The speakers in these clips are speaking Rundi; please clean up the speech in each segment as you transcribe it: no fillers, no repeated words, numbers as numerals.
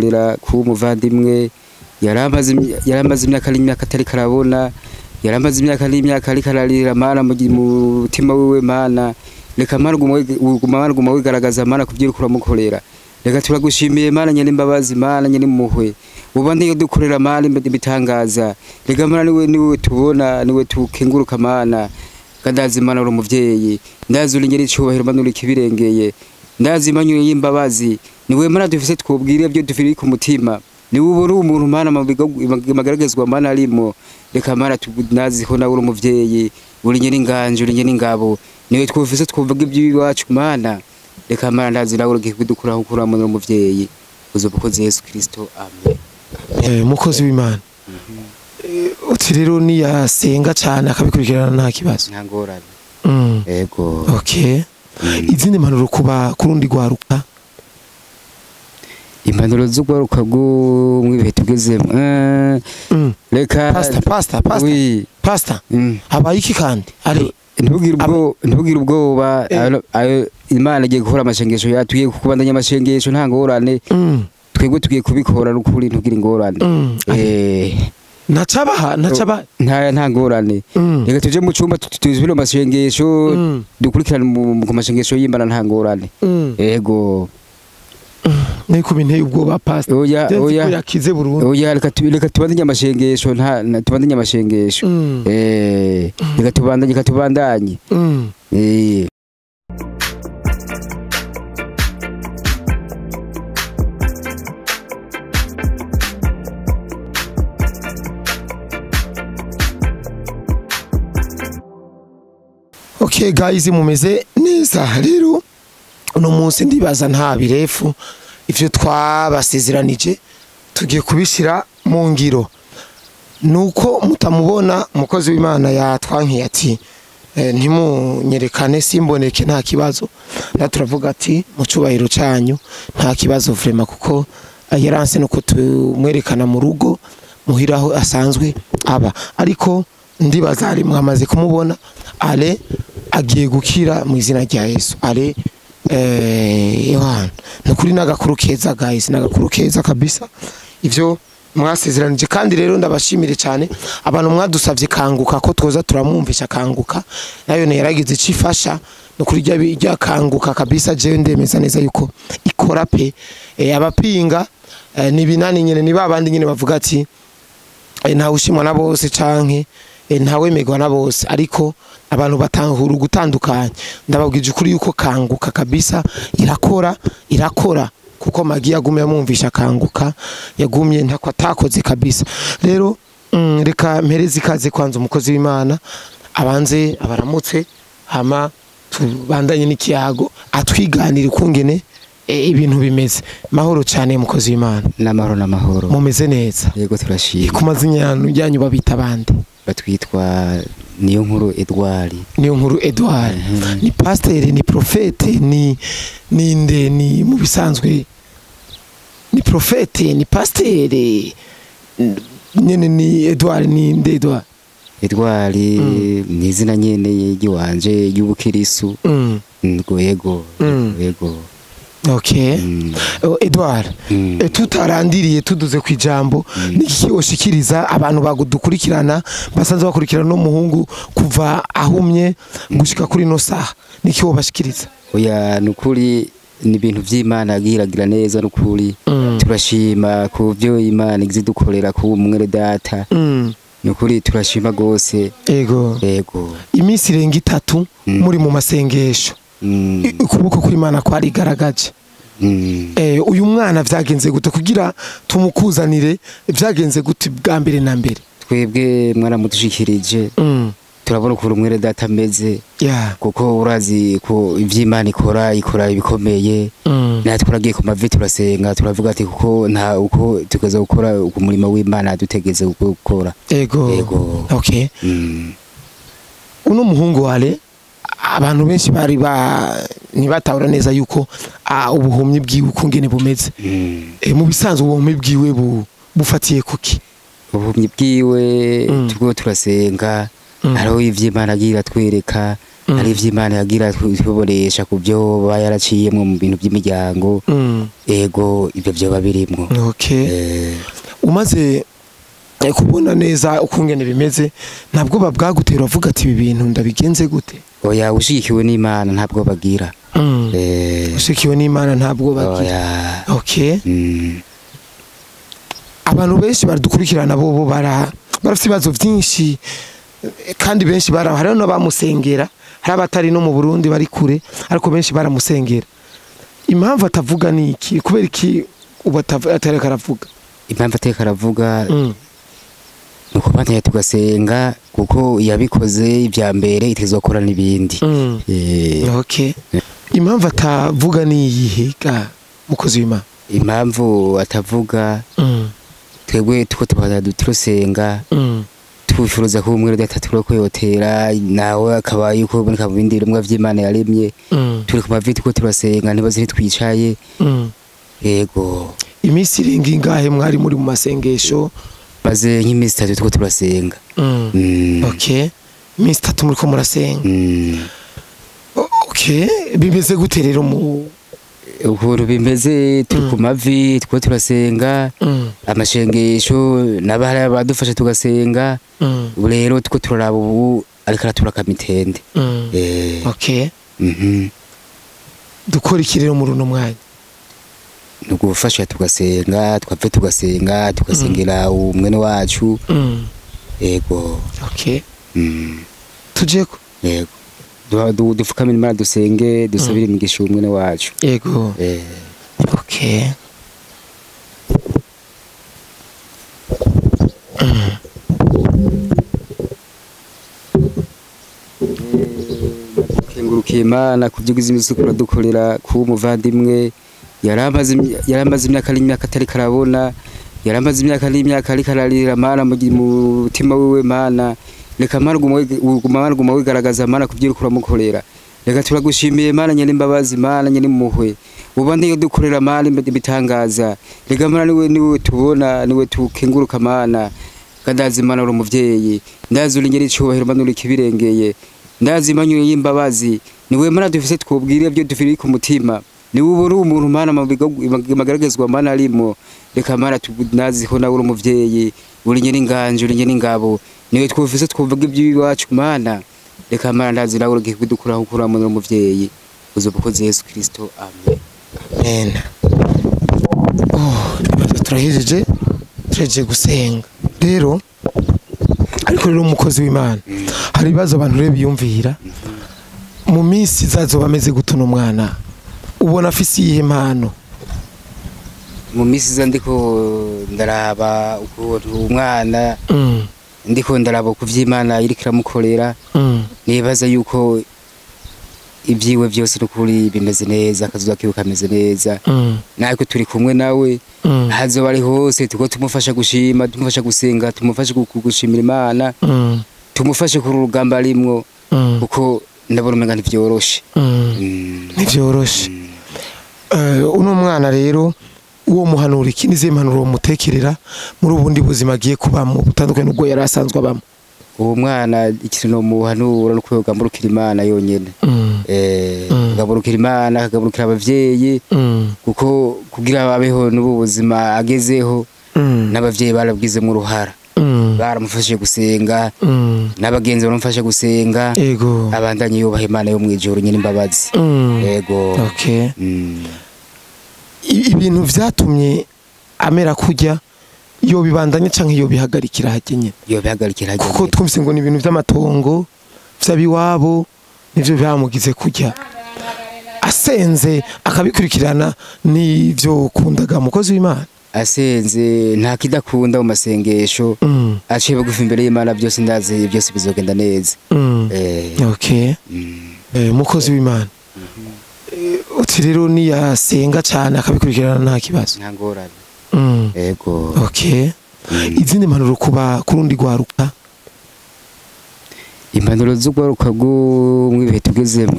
Rera ku muvandimwe yaramaze imyaka n'imyaka atari karabona, yaramaze imyaka n'imyaka ariko ararira Mana mu mutima wiwe. Mana, reka Mana guma wigaragaza, Mana, kubyo uriko uramukorera. Reka turagushimiye, Mana nyene imbabazi, Mana nyene impuhwe, uba ndiyo dukorera, Mana, ibitangaza. Reka Mana, niwe tubona, niwe tukenguruka, Mana. Ndazi Mana uri umuvyeyi, ndazi uri nyiri icubahiro, Mana, uri ikibirengeye, ndazi Mana uri y'imbabazi. Niwe Mana dufise twobwire ibyo dufiri ku mutima, niwe ubura umuntu, Mana, magaragazwa Mana arimo. Reka Mana, nazi ko nawe uri umuvyeyi, uri nyiri inganje, uri nyiri ingabo, niwe twufise twovuga iby'iwacu, Mana. Reka Mana, ndazi nawe ugiye kudukuraho ukuramo n'umuvyeyi uzoba ukoze. Yesu Kristo, amen. Mukozi w'Imana, uti rero niyasenga cyane akabikurikirana nta kibazo? Nta ngorane. Ego. Okay, izindi mpanuro kuba kurundi rwaruka? Impanuro z'ugwaruka bwo mw'ibihe tugezemo, reka Pastor, pastor, pastor. Oui. Pastor. Habaye iki kandi ari? Ntugire ubwoba. Imana igiye gukora amashengesho yacu, tugiye kubandanya amashengesho, nta ngorane. Twebwe tugiye kubikora n'ukuri, ntugire ingorane. Ntacabaha, ntacabaha. Nta ngorane. Reka tuje mu cyumba tuzibire amashengesho, dukurikirane ku mashengesho y'Imana, nta ngorane. Ego. Niko binteye ubwoba, pastor. Oya. Nzi ko Oya. yakize burundu. Oya, reka tubandanye amashengesho, tubandanye amashengesho. Reka tubandanye, reka tubandanye. Okay guys, mumeze neza. Rero uno munsi ndibaza nta birefu, ivyo twabasezeranije tugiye kubishira mu ngiro. Nuko mutamubona, umukozi w'Imana yatwankiye ati ntimunyerekane, simboneke, nta kibazo. Na turavuga ati mu cubahiro canyu nta kibazo vraiment, kuko yaranse nuko tumwerekana mu rugo muhiraho asanzwe aba. Ariko ndibaza ari mwamaze kumubona. Ale agiye gukira mu izina rya Yesu. Ale Yohana, nukuri n'agakuru keza guys, n'agakuru keza kabisa ivyo mwasezeranije. Kandi rero ndabashimire cyane abantu mwadusavye Kanguka ko twoza turamwumvisha. Kanguka nayo ne yaragize icifasha, nukuri rya Kanguka kabisa. Jewe ndemeza neza yuko ikora pe. Abapinga ni binani nyene, ni babandi nyene bavuga ati ntawe ushimwa na bose canke ntawemerwa na bose, ariko abantu batahura gutandukanye. Ndababwije ukuri yuko Kanguka kabisa irakora, irakora, kuko Magi yagumye amwumvisha Kanguka, yagumye ntako atakoze kabisa. Rero reka mpereze ikaze kwanza umukozi w'Imana, abanze abaramutse, hama tubandanye n'ikiyago, atwiganire ukungene ibintu bimeze. Mahoro cyane, mukozi w'Imana. N'amahoro, n'amahoro. Mumeze neza? Yego, turashima. Ku mazina yanyu babita bande? Batwitwa Niyo Nkuru Edouard. Niyo Nkuru Edouard. Ni pasiteri, ni profete, ni ninde? Ni mu bisanzwe ni profete, ni pasiteri nyene, ni Edouard, ni nde Edouard? Edouard ni izina nyene ry'iwanje ry'ubukirisu. Ngo yego. Yego. Okay. Oh, Edouard, tutarandiriye, tuduze ku ijambo, niki woshikiriza abantu bagudukurikirana, basanzwe bakurikirana no muhungu kuva ahumye gushika kuri no saha? Niki wobashikiriza? Oya, nukuri ni ibintu vy'Imana agiragira neza, nukuri. Turashima ku byo Imana izidukorera ku mwere data. Nukuri turashima gose. Ego. Yego. Iminsi irenga 3 muri mu masengesho, ukuboko kw'Imana kwarigaragaje. Uyu mwana vyagenze gute kugira tumukuzanire? Vyagenze gute bwa mbere na mbere? Twebwe mwaramudushikirije, turabona ukuntu mwere data ameze, kuko urazi ko ivy'Imana ikora, ikora ibikomeye. Natwe turagiye ku mavi, turasenga, turavuga ati kuko nta uko tukaza gukora umurimo w'Imana dutegeze gukora. Ego. Yego. Okay. Uno muhungu wale, abantu benshi bari ba ntibatahura neza yuko ubuhumyi bwiwe ukungene bumeze. Mu bisanzwe ubuhumyi bwiwe bufatiye kuki? Ubuhumyi bwiwe, turiko turasenga, hariho ivy'Imana agira twereka. Hari ivy'Imana yagira tubonesha ku byo bayaraciyemwo mu bintu by'imiryango. Ego ibyo byoba birimwo. Okay. Umaze kubona neza ukungene bimeze ntabwo babwagutera avuga ati ibi bintu ndabigenze gute? Oya, ushigikiwe n'Imana ntabwo bagira. Ushigikiwe n'Imana ntabwo bagira. Okay. Abantu benshi baradukurikirana bobo barafite ibibazo byinshi kandi benshi hari n'abamusengera, hari abatari no mu Burundi bari kure ariko benshi baramusengera. Impamvu atavuga ni iki? Kubera iki ubu atareka aravuga? Impamvu atareka aravuga nuko banteye tugasenga kuko yabikoze ibya mbere itezwa gukora n'ibindi. Okay. Impamvu atavuga ni iyihe ga mukozi w'Imana? Impamvu atavuga twebwe tuko tubaza duturusenga twifuza ko umwe datatu ko yotera nawe akaba yuko boneka mu bindi biremwa vy'Imana yaremye. Turi ku mavi tuko turasenga ntibazi twicaye. Yego. Iminsi irenga ingahe mwari muri mu masengesho? Baze nk'iminsi 3 tuko turasenga. Okay. Iminsi 3 muri ko murasenga. Okay, bimeze gute rero mu ukuntu bimeze? Turi ku mavi tuko turasenga amashengesho n'abahari badufasha tugasenga. Ubu rero tuko turaraba ubu ariko araturaka mitende. Okay. Dukora iki rero muri uno mwanya? Nugufasha tugasenga, twapfe tugasenga, tugasengera umwene wacu. Yego. Okay. Tujeko. Yego. Dufukamira Imana dusenge, dusabire imigisha umwene wacu. Yego. Okay. Kengurukiye Imana kuvyugiza imisuku uradukorera ku muvandimwe. Yaramaze imyaka n'imyaka atari karabona, yaramaze imyaka n'imyaka ariko ararira Mana mu mutima wiwe. Mana reka Mana guma wigaragaza Mana kuvyirukura uramukorera. Reka turagushimiye Mana nyene imbabazi, Mana nyene impuhwe ubande yo dukorera Mana ibitangaza. Reka Mana niwe tubona, niwe tukenguruka Mana. Kandazi Mana uri umuvyeyi, ndazi uri nyene icubahiro Mana uri kibirengeye, ndazi Mana uri imbabazi, niwe Mana dufise twobwire ibyo dufiri ku mutima. Niwe ubura umuntu Mana magaragazwa Mana arimo. Reka Mana tunazi ko nawe uri umuvyeyi, uri nyene inganje, uri nyene ingabo, niwe twufise twuvuga iby'iwacu Mana. Reka Mana ndazi nawe ugiye kudukuraho ukura mu muvyeyi uzobukoze Yesu Kristo. Amen. Amen. Oh, turahejeje tureje gusenga rero. Ariko rero umukozi w'Imana hari ibibazo abantu rero biyumvira mu minsi zazo bameze gutuna umwana ubona afise iyihe mpano? Mu minsi za ndiko ndaraba ukuntu umwana ndiko ndaraba kuvy'Imana iriko iramukorera, nibaza yuko ibyiwe byose n'ukuri bimeze neza, akazuba kiwe kameze neza. Natwe turi kumwe nawe hazoba ari hose, tuko tumufasha gushima, tumufasha gusenga, tumufasha gushimira Imana, tumufashe kuri urugamba arimwo, kuko ndabona umenga ntivyoroshe. Ntivyoroshe. Uno mwana rero uwo muhanura iki nize impanuro mutekerera muri ubundi buzima agiye kubamo butandukanye n'ubwo yari asanzwe abamo? Uwo mwana ikintu muhanura no kugamburukira Imana yonyene. Kugamburukira Imana, akagamburukira abavyeyi, kuko kugira babeho n'ubu buzima agezeho n'abavyeyi barabwizemo uruhara. Baramufashije gusenga, n'abagenzi baramufasha gusenga. Yego. Abandanye yubaha Imana yo mwijuru nyine imbabazi. Yego. Okay. Ibintu vyatumye amera kujya yo bibandanye canke yo bihagarikira hagenye? Yo bihagarikira hagenye. Kuko twumvise ngo ni ibintu vy'amatongo vy'abiwabo nivyo byamugize kujya. Asenze akabikurikirana nivyo kundaga mukozi w'Imana. Asenze nta kidakunda mu masengesho, aciye bugufi imbere y'Imana byose ndazi byose bizogenda neza. Okay. Mukozi w'Imana. Uti rero ni yasenga cyane akabikurikirana nta kibazo. Nta ngorane. Yego. Okay. Izindi mpanuro kuba kurundi gwaruka? Impanuro z'ugwaruka bwo mwibihe tugezemo.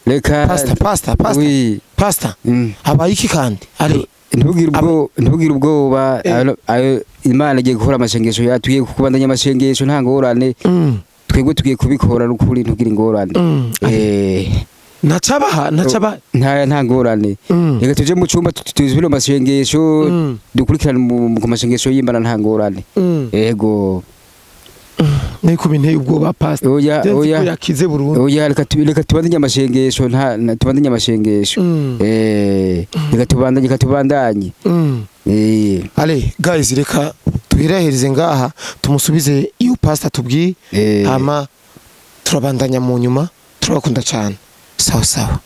Reka Pastor. Oui. Pastor. Habaye iki kandi? Ari ntubwire ubwoba, Imana igiye gukora amashengesho yatuye kukubandanya amashengesho nta ngorane. Twebwe tugiye kubikora rukuri, ntugira ingorane. Ntacabaha, ntacabaha. Nta ngorane. Reka tuje mu cyumba, tuzibire mu masengesho, dukurikirane ku masengesho y'Imana, nta ngorane. Ego. Niko binteye ubwoba, pastor. Oya. Nzi ko Oya. yakize burundu. Oya, reka tubandanye amasengesho, tubandanye amasengesho. Reka tubandanye, reka tubandanye. Ale guys, reka tuhirehereze ngaha, tumusubize iyo pastor tubwiye, hama turabandanya mu nyuma. Turabakunda cyane, sawa sawa.